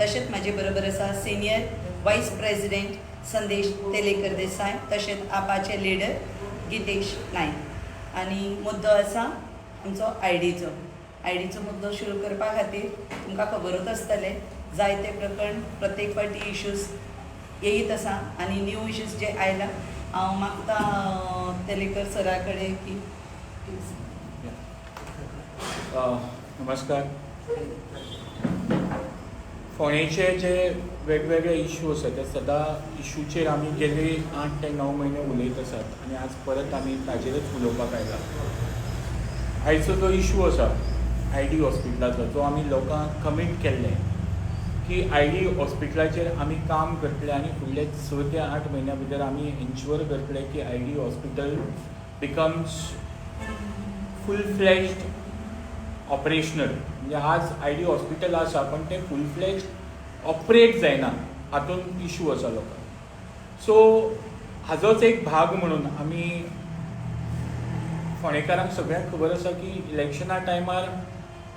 तशेंच म्हाजे बरोबर आसा सिनियर वायस प्रेसिडेंट संदेश तेलेकर देसाय, तशेंच आपाचे लिडर गितेश नायक. आनी मुद्दो आसा आमचो आयडीचो मुद्दो सुरू करपा खातीर तुमकां खबरूच आसतलें, जायते प्रकरण प्रत्येक फावटी इश्यूज येयत आसा आनी न्यू इश्यूज जे आयला. हांव मागता तेलेकर सरा कडेन की प्लीज. नमस्कार. फोंडेचे जे वेगवेगळे इशू आसात, ते सदां इशूचेर आमी गेले 8 ते 9 म्हयने उलयत आसात आनी आज परत आमी ताजेरच उलोवपाक आयला. आयचो जो इशू आसा आयडी हॉस्पिटलाचो, जो आमी लोकांक कमीट केल्ले की आयडी हॉस्पिटलाचेर आमी काम करतले आनी फुडले 6 ते 8 म्हयन्या भितर आमी एन्श्युअर करतले की ID Hospital becomes full fledged operational. म्हणजे आज आयडी हॉस्पिटल आसा, पण तें फूल फ्लॅज्ड ऑपरेट जायना, हातूंत इशू आसा लोकांक. सो हाजोच एक भाग म्हणून आमी फोंडेकारांक सगळ्यांक खबर आसा की इलेक्शना टायमार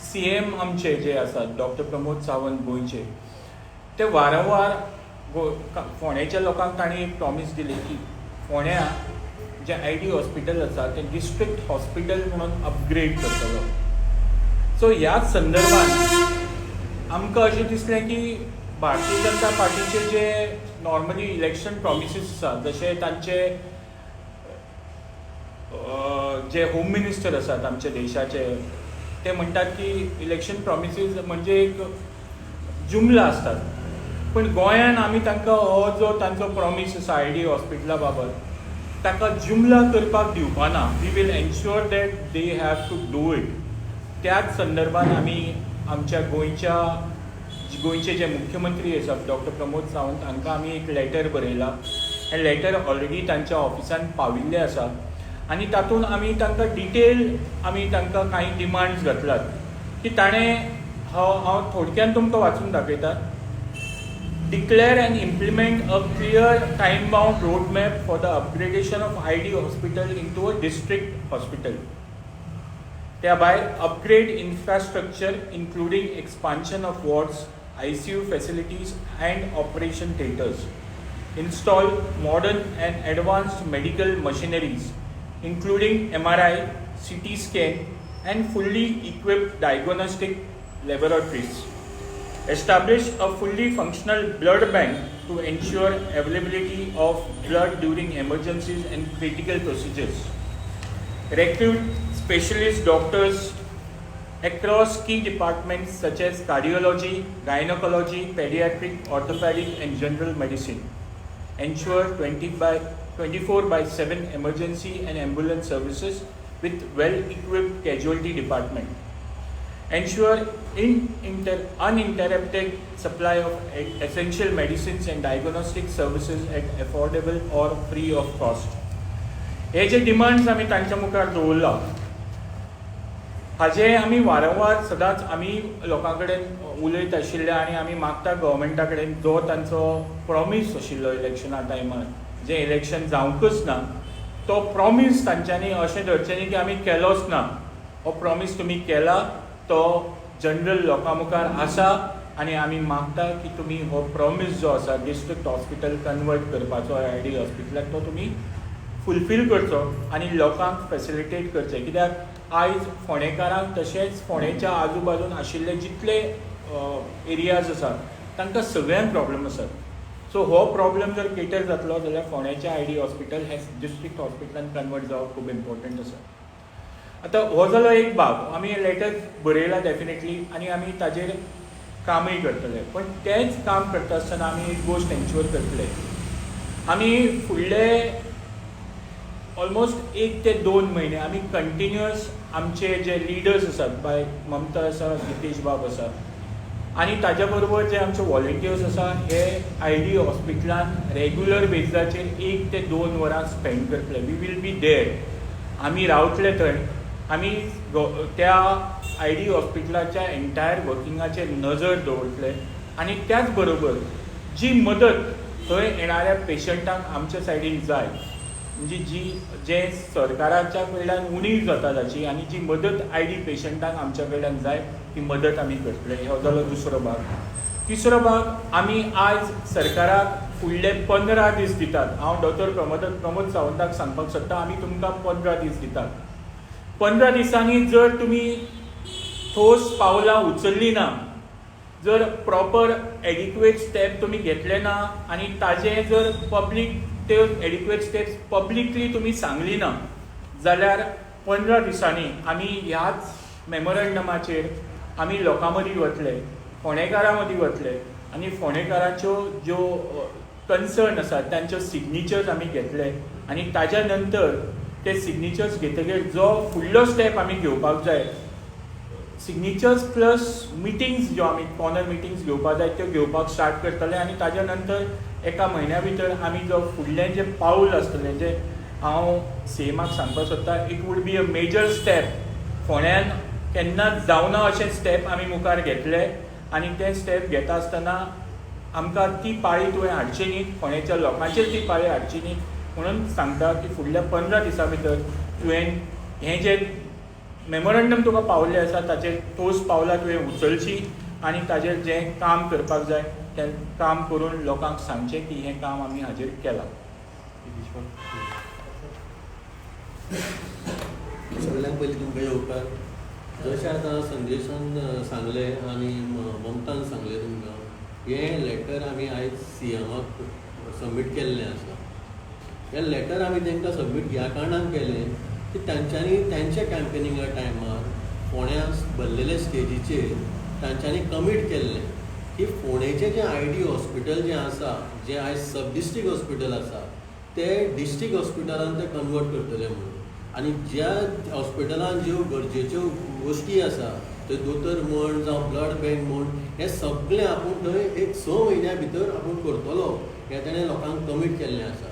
सीएम आमचे जे आसात, डॉक्टर प्रमोद सावंत गोंयचे, ते वारंवार फोंडेच्या लोकांक तांणी एक प्रॉमीस दिली की फोंड्या जें आयडी हॉस्पिटल आसा तें डिस्ट्रिक्ट हॉस्पिटल म्हणून अपग्रेड करतलो. सो ह्याच संदर्भात आमकां अशें दिसलें की भारतीय जनता पार्टीचे जे नॉर्मली इलेक्शन प्रॉमिसीस आसा, जशे तांचे जे होम मिनिस्टर आसात आमच्या देशाचे, ते म्हणटात की इलेक्शन प्रॉमिसीस म्हणजे एक जुमला आसतात. पण गोंयान आमी तांकां हो जो तांचो प्रॉमीस आसा आयडी हॉस्पिटला बाबत, ताका जुमला करपाक दिवपाना. We will ensure that they have to do it. त्याच संदर्भात आमी आमच्या गोंयचे जे मुख्यमंत्री आसात, डॉक्टर प्रमोद सावंत हांकां आमी एक लेटर बरयला. हें लेटर ऑलरेडी तांच्या ऑफिसान पाविल्लें आसा आनी तातूंत आमी तांकां डिटेल, आमी तांकां कांय डिमांड्स घातलात की ताणें, हांव थोडक्यान तुमकां वाचून दाखयता. Declare and implement a clear time bound roadmap for the upgradation of ID Hospital into a district hospital. त्या भायर upgrade infrastructure, including expansion of wards, ICU facilities and operation theatres. Install modern and advanced medical machineries, including MRI, CT scan and fully equipped diagnostic laboratories. Establish a fully functional blood bank to ensure availability of blood during emergencies and critical procedures. Recruit specialist doctors across key departments such as cardiology, gynecology, pediatric, orthopedic, and general medicine. Ensure 20 by 24 by 7 emergency and ambulance services with well equipped casualty department. Ensure uninterrupted supply of essential medicines and diagnostic services at affordable or free of cost. हे जे demands आमी तांच्या मुखार दवरला, हाजे आमी वारंवार सदांच आमी लोकां कडेन उलयत आशिल्ले आनी आमी मागता गव्हर्मेंटा कडेन, जो तांचो प्रॉमीस आशिल्लो इलेक्शना टायमार, जें इलेक्शन जावंकच ना, तो प्रॉमीस तांच्यांनी अशें धरचें न्ही की आमी केलोच ना. हो प्रॉमीस तुमी केला, तो जनरल लोकां मुखार आसा आनी आमी मागता की तुमी हो प्रॉमीस जो आसा डिस्ट्रिक्ट हॉस्पिटल कन्वर्ट करपाचो आय डी हॉस्पिटलाक, तो तुमी फुलफील करचो आनी लोकांक फेसिलिटेट करचें. कित्याक आयज फोंडेकारांक तशेंच फोंडेच्या आजू बाजून आशिल्ले जितले एरियाज आसात, तांकां सगळ्यांक प्रॉब्लम आसात. सो हो प्रॉब्लम जर केटर जातलो जाल्यार फोंड्याचें आयडी हॉस्पिटल हें डिस्ट्रिक्ट हॉस्पिटलान कन्वर्ट जावप खूब इम्पॉर्टंट आसा. आतां हो जालो एक भाग. आमी लेटर बरयला डेफिनेटली आनी आमी ताजेर कामूय करतले, पण तेंच काम करता आसतना आमी एक गोश्ट एन्श्युअर करतले. आमी फुडले ऑलमोस्ट 1 ते 2 म्हयने आमी कंटिन्युअस आमचे जे लिडर्स आसात, बाय ममता आसा, गितेश बाब आसा आनी ताज्या बरोबर जे आमचे वॉलंटियर्स आसा, हे आय डी हॉस्पिटलान रेगुलर बेजिसाचेर 1 ते 2 वरां स्पेंड करतले. We will be there. आमी रावतले थंय. आमी त्या आय डी हॉस्पिटलाच्या एंटायर वर्किंगाचेर नजर दवरतले आनी त्याच बरोबर जी मदत थंय येणाऱ्या पेशंटांक आमच्या सायडीन जाय, म्हणजे जी जे सरकाराच्या कडल्यान उणीव जाता ताची आनी जी मदत आय डी पेशंटांक आमच्या कडल्यान जाय, ती मदत आमी करतले. हो जालो दुसरो भाग. तिसरो भाग, आमी आयज सरकाराक फुडले 15 दीस दितात. हांव डॉक्टर प्रमोद सावंताक सांगपाक सोदतां, आमी तुमकां 15 दीस दितात. 15 दिसांनी जर तुमी ठोस पावलां उचललीं ना, जर प्रॉपर एडिक्वेट स्टेप तुमी घेतले ना आनी ताजें जर पब्लीक त्यो एडिक्वेट स्टेप्स पब्लिकली तुमी सांगली ना जाल्यार 15 दिसांनी आमी ह्याच मेमोरंडमाचेर आमी लोकां मदीं वतले, फोंडेकारां मदीं वतले आनी फोंडेकारांच्यो ज्यो कन्सर्न आसा तांच्यो सिग्नेचर्स आमी घेतले आनी ताज्या नंतर ते सिग्नेचर्स घेतकीर जो फुडलो स्टेप आमी घेवपाक जाय, सिग्नेचर्स प्लस मिटिंग्स ज्यो आमी कॉर्नर मिटिंग्स घेवपाक जाय त्यो घेवपाक स्टार्ट करतले आनी ताज्या नंतर एका म्हयन्या भितर आमी जो फुडलें जें पावल आसतलें, जें हांव सीएमाक सांगपाक सोदतां, it would be a major step. फोंड्यान केन्नाच जावना अशें स्टेप आमी मुखार घेतले आनी ते स्टेप घेता आसतना आमकां ती पाळी तुवें हाडची न्ही, फोंडेच्या लोकांचेर ती पाळी हाडची न्ही म्हणून सांगता की फुडल्या 15 दिसां भितर तुवें हें जें मेमोरंडम तुका पावल्लें आसा ताचेर ठोस पावलां तुवें उचलचीं आनी ताजेर जें काम करपाक जाय तें काम करून लोकांक सांगचें की हें काम आमी हाजेर केलां. सगळ्यांत पयलीं तुमकां येवकार. जशें आतां संदेशान सांगलें आनी ममतान सांगलें तुमकां, हें लेटर आमी आयज सीएमाक सबमीट केल्लें आसा. हें लेटर आमी तांकां सबमीट ह्या कारणान केलें की तांच्यांनी तांच्या कॅम्पेनिंगा टायमार फोंड्या भरलेले स्टेजीचेर तांच्यांनी कमीट केल्लें की फोंडेचें जें आयडी हॉस्पिटल जें आसा, जें आयज सब डिस्ट्रिक्ट हॉस्पिटल आसा, तें डिस्ट्रिक्ट हॉस्पिटलान तें कन्वर्ट करतले म्हणून. आनी ज्या हॉस्पिटलान ज्यो गरजेच्यो गोश्टी आसा, त्यो दोतोर म्हण जावं ब्लड बँक म्हण, हें सगळें आपूण थंय एक 6 म्हयन्या भितर आपूण करतलो हें ताणें लोकांक कमीट केल्लें आसा.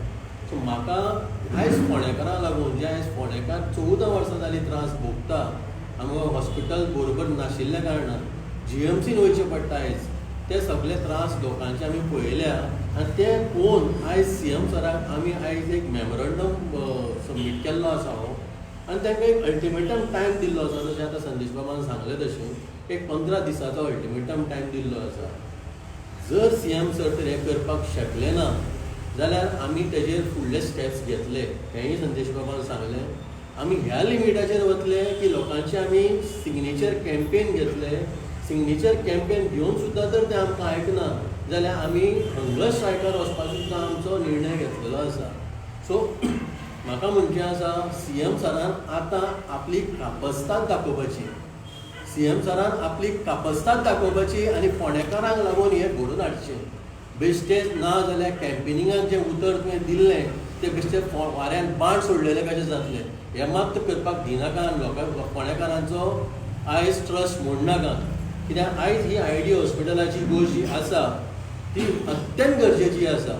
सो म्हाका आयज फोंडेकारांक लागून, जे आयज फोंडेकार 14 वर्सां जालीं त्रास भोगता, आमकां हॉस्पिटल बरोबर नाशिल्ल्या कारणान जीएमसीन वयचें पडटा आयज, ते सगळे त्रास लोकांचे आमी पळयल्या आनी ते पळोवन आयज सीएम सराक आमी आयज एक मेमोरंडम सबमीट केल्लो आसा हो, आनी तांकां एक अल्टिमेटम टायम दिल्लो आसा. जशें आतां संदेश बाबान सांगलें तशें एक 15 दिसाचो अल्टिमेटम टायम दिल्लो आसा. जर सीएम सर तर हें करपाक शकले ना जाल्यार आमी तेजेर फुडले स्टेप्स घेतले, हेंय संदेश बाबान सांगलें. आमी ह्या लिमिटाचेर वतले की लोकांचे आमी सिग्नेचर कॅम्पेन घेतले, सिग्नेचर कॅम्पेन घेवन सुद्दां जर ते आमकां आयकना जाल्यार आमी हंगर स्ट्रायकार वचपाचो सुद्दां आमचो निर्णय घेतलेलो आसा. सो म्हाका म्हणचें आसा, सीएम सरान आतां आपली कापस्ताद दाखोवपाची, सीएम सरान आपली कापस्ताद दाखोवपाची आनी फोंडेकारांक लागून हें घडोवन हाडचें. बेश्टेच ना जाल्यार कॅम्पेनिंगाक जें उतर तुवें दिल्लें तें बेश्टें वाऱ्यान बाण सोडलेलें कशें जातलें, हें मात करपाक दिनाका. लोकांक फोंडेकारांचो आयज ट्रस्ट मोडनाका, कित्याक आयज ही आयडी हॉस्पिटलाची गोश्ट जी आसा ती अत्यंत गरजेची आसा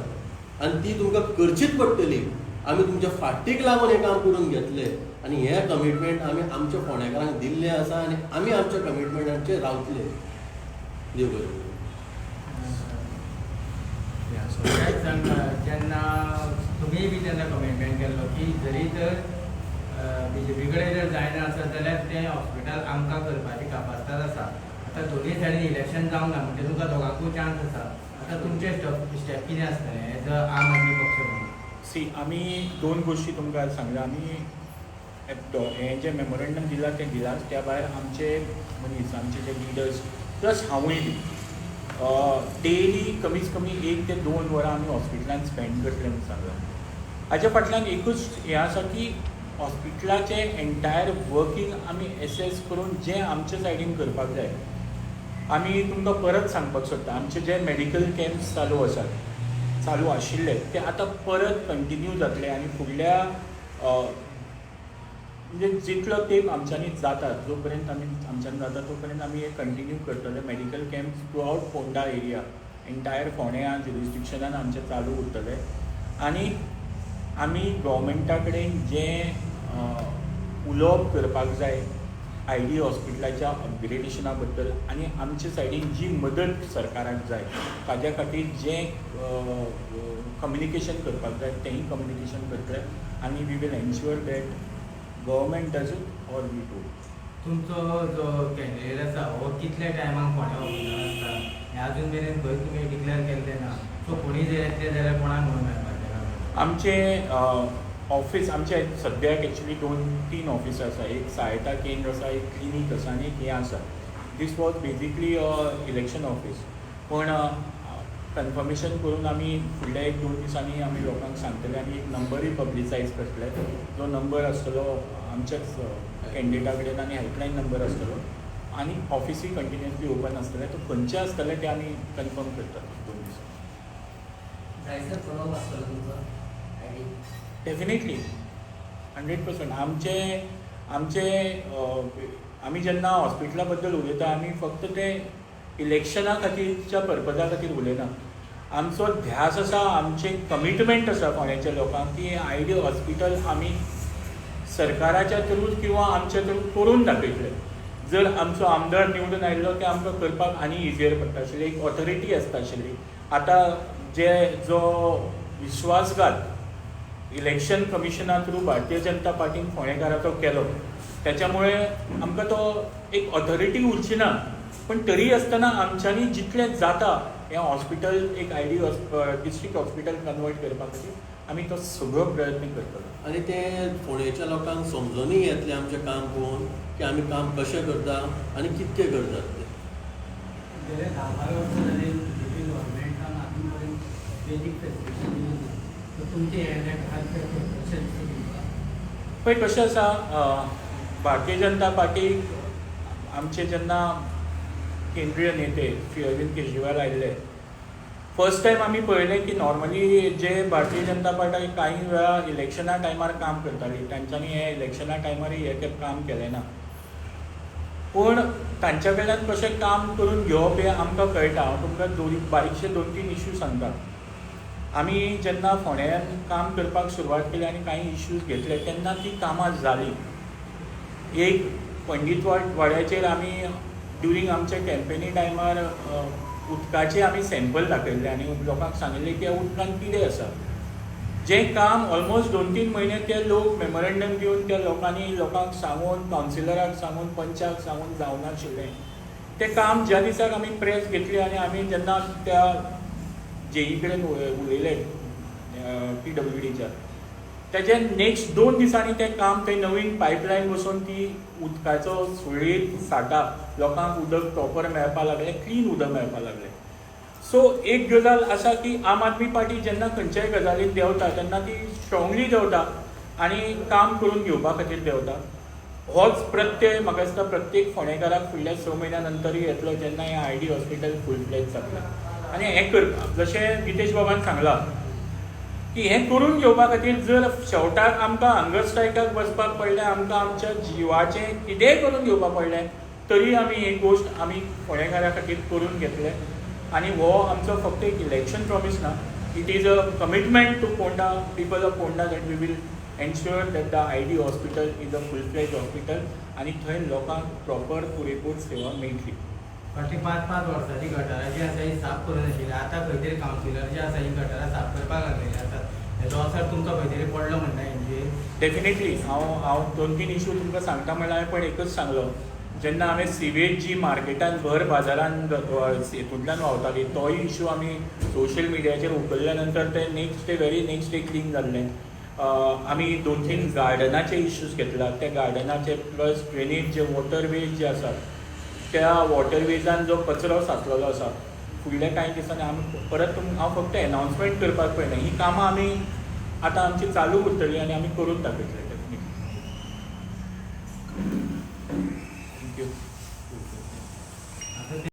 आनी ती तुमकां करचीच पडटली. आमी तुमच्या फाटीक लागून हें काम करून घेतलें आनी हें कमिटमेंट आमी आमच्या फोंडेकारांक दिल्लें आसा आनी आमी आमच्या कमिटमेंटाचेर रावतले. देव बरें. जेन्ना तुमी बी तेन्ना कमिटमेंट केल्लो की जरी तर बीजेपी कडेन जर जायना आसत जाल्यार तें हॉस्पिटल आमकां करपाची कापास्ताद आसा. आतां दोनूय सायडीन इलेक्शन जावंक ना म्हणजे तुमकां दोगांकूय चान्स आसा. आतां तुमचे स्टेप कितें आसतलें एज अ आम आदमी पक्ष म्हणून? सी, आमी दोन गोश्टी तुमकां सांगल्या. आमी हें जें मेमोरंडम दिलां तें दिलांच, त्या भायर आमचे मनीस, आमचे जे लिडर्स प्लस हांवूय बी डेली कमीत कमी 1 ते 2 वरां आमी हॉस्पिटलान स्पेंड करतले म्हूण सांगलां. हाज्या फाटल्यान एकूच हें आसा की हॉस्पिटलाचें एन्टायर वर्कींग आमी एसेस करून जें आमच्या सायडीन करपाक जाय. आमी तुमकां परत सांगपाक सोदता, आमचे जे मेडिकल कॅम्प्स चालू आसात, चालू आशिल्ले, ते आतां परत कंटिन्यू जातले आनी फुडल्या म्हणजे जितलो तेंप आमच्यांनी जाता, जो पर्यंत आमी आमच्यान जाता तो पर्यंत आमी हे कंटिन्यू करतले. Medical camps throughout Ponda area, entire फोंड्या जुरिस्डिक्शनान आमचें चालू उरतले आनी आमी गोवोरमेंटा कडेन जें उलोवप करपाक जाय आयडी हॉस्पिटलाच्या अपग्रेडेशना बद्दल आनी आमचे सायडीन जी मदत सरकाराक जाय ताज्या खातीर जें कम्युनिकेशन करपाक जाय तेंय कम्युनिकेशन करतले आनी we will ensure that government does it or we do it. तुमचो जो कॅन्डिडेट आसा हो कितल्या टायमाक फोंड्या ऑफिसान आसता हें अजून मेरेन खंय तुमी डिक्लेअर केल्लें ना. सो कोणीय जर येतले जाल्यार कोणाक म्हणून मेळपाचें? आमचे ऑफिस, आमचे सद्याक एक्चुली 2-3 ऑफिस आसा. एक सहायता केंद्र आसा, एक क्लिनीक आसा आनी एक हें आसा. This was basically a election office, पूण कन्फर्मेशन करून आमी फुडल्या 1-2 दिसांनी आमी लोकांक सांगतले आनी एक नंबरूय पब्लिसायज करतले. जो नंबर आसतलो आमच्याच कॅन्डिडेटा कडेन आनी हेल्पलायन नंबर आसतलो आनी ऑफिसूय कंटिन्युअसली ओपन आसतलें. तो खंयचें आसतलें तें आमी कन्फर्म करतात 2 दिसांनी. जायसर फॉलोअप आसतलो तुमचो आयडी? डेफिनेटली 100%. आमचे आमचे आमी जेन्ना हॉस्पिटला बद्दल उलयता, आमी फक्त ते इलेक्शना खातीरच्या पर्पजा खातीर उलयना. आमचो ध्यास आसा, आमचें कमिटमेंट आसा फोंड्याच्या लोकांक की आयडी हॉस्पिटल आमी सरकाराच्या थ्रू किंवा आमच्या थ्रू करून दाखयतले. जर आमचो आमदार निवडून आयिल्लो ते आमकां करपाक आनी इजियर पडटा आशिल्लें, एक ऑथॉरिटी आसता आशिल्ली. आतां जे जो विश्वासघात इलेक्शन कमिशना थ्रू भारतीय जनता पार्टीन फोंडेकाराचो केलो, त्याच्यामुळे आमकां तो एक ऑथॉरिटी उरची ना. पण तरी आसतना आमच्यांनी जितलें जाता हें हॉस्पिटल एक आयडी डिस्ट्रिक्ट हॉस्पिटल कन्वर्ट करपा खातीर आमी तो सगळो प्रयत्न करतले. आनी ते फोंडेच्या लोकांक समजूनय येतलें आमचें काम पळोवन की आमी काम कशें करता आनी कितकें करतात तें. गेले 10-12 वर्सां जाली बीजेपी गव्हर्मेंटान अजून पर्यंत बेजीक फेसिलिटी दिली ना. सो तुमचें हें लेटर कशें दिसता तुमकां? पळय कशें आसा, भारतीय जनता पार्टीक आमचे जेन्ना केंद्रीय नेते श्री अरविंद केजरीवाल आयिल्ले, फर्स्ट टायम आमी पळयलें की नॉर्मली जे भारतीय जनता पार्टी कांय वेळा इलेक्शना टायमार काम करताली, तांच्यांनी हे इलेक्शना टायमारय हे तें काम केलें ना. पूण तांच्या कडल्यान कशें काम करून घेवप हें आमकां कळटा. हांव तुमकां बारीकशे 2-3 इश्यू सांगता. आमी जेन्ना फोंड्यान काम करपाक सुरवात केली आनी कांय इश्यूज घेतले तेन्ना ती कामां जालीं. एक पंडीतवाड वाड्याचेर आमी ड्युरींग आमच्या कॅम्पेनी टायमार उदकाचे आमी सॅम्पल दाखयल्ले आनी लोकांक सांगिल्लें की ह्या उदकान कितें आसा. जें काम ऑलमोस्ट 2-3 म्हयने ते लोक मेमोरेंडम दिवन त्या लोकांनी लोकांक सांगून, कावन्सिलराक सांगून, पंचाक सांगून जावनाशिल्लें तें काम ज्या दिसाक आमी प्रेस घेतली आनी आमी जेन्ना त्या जेई कडेन उलयले PWDच्या, तेजे नेक्स्ट 2 दिसांनी तें काम थंय नवीन पायपलायन बसोवन ती उदकाचो सुरळीत साठा लोकांक उदक प्रॉपर मेळपाक लागलें, क्लीन उदक मेळपाक लागलें. सो एक गजाल आसा की आम आदमी पार्टी जेन्ना खंयच्याय गजालीन देंवता तेन्ना ती स्ट्रॉंगली देंवता आनी काम करून घेवपा खातीर देंवता. होच प्रत्यय म्हाका दिसता प्रत्येक फोंडेकाराक फुडल्या 6 म्हयन्या नंतरूय येतलो जेन्ना हें आयडी हॉस्पिटल फूल फ्लॅज जातलें. आनी हें करपाक जशें गितेश बाबान सांगलां की हें करून घेवपा खातीर जर शेवटाक आमकां हंगर स्ट्रायकाक बसपाक पडलें, आमकां आमच्या जिवाचें कितेंय करून घेवपाक पडलें, तरी आमी ही गोश्ट आमी फोंडेकारा खातीर करून घेतले. आनी हो आमचो फक्त एक इलेक्शन प्रॉमीस ना, it is a commitment to Ponda, people of Ponda, that we will ensure that the ID hospital is a full fledge hospital आनी थंय लोकांक प्रॉपर पुरेपूर सेवा मेळटली. फाटलीं 5-5 वर्सांची गटारां जी आसा ही साफ करून आशिल्ली, आतां खंय तरी कावन्सिलर जे आसा ही गटारां साफ करपाक लागलेली आसात. हेजो असर तुमकां खंय तरी पडलो म्हणटा हेंचेर? डेफिनेटली. हांव 2-3 इशू तुमकां सांगता म्हणल्यार हांवें पण एकच सांगलो, जेन्ना हांवें सिवेज जी मार्केटान भर बाजारान हेतूंतल्यान व्हांवताली तोय इशू आमी सोशल मिडियाचेर उखल्ल्या नंतर ते next day, very next day clean जाल्लें. आमी 2-3 गार्डनाचे इश्यूज घेतला, त्या गार्डनाचे प्लस ड्रेनेज जे वॉटरवेज जे आसात त्या वॉटरवेजान जो कचरो साचलेलो आसा फुडल्या कांय दिसांनी आमी परत हांव फक्त एनावन्समेंट करपाक पळयना, ही कामां आमी आतां आमची चालू उरतली आनी आमी करून दाखयतले. Definitely. Thank you.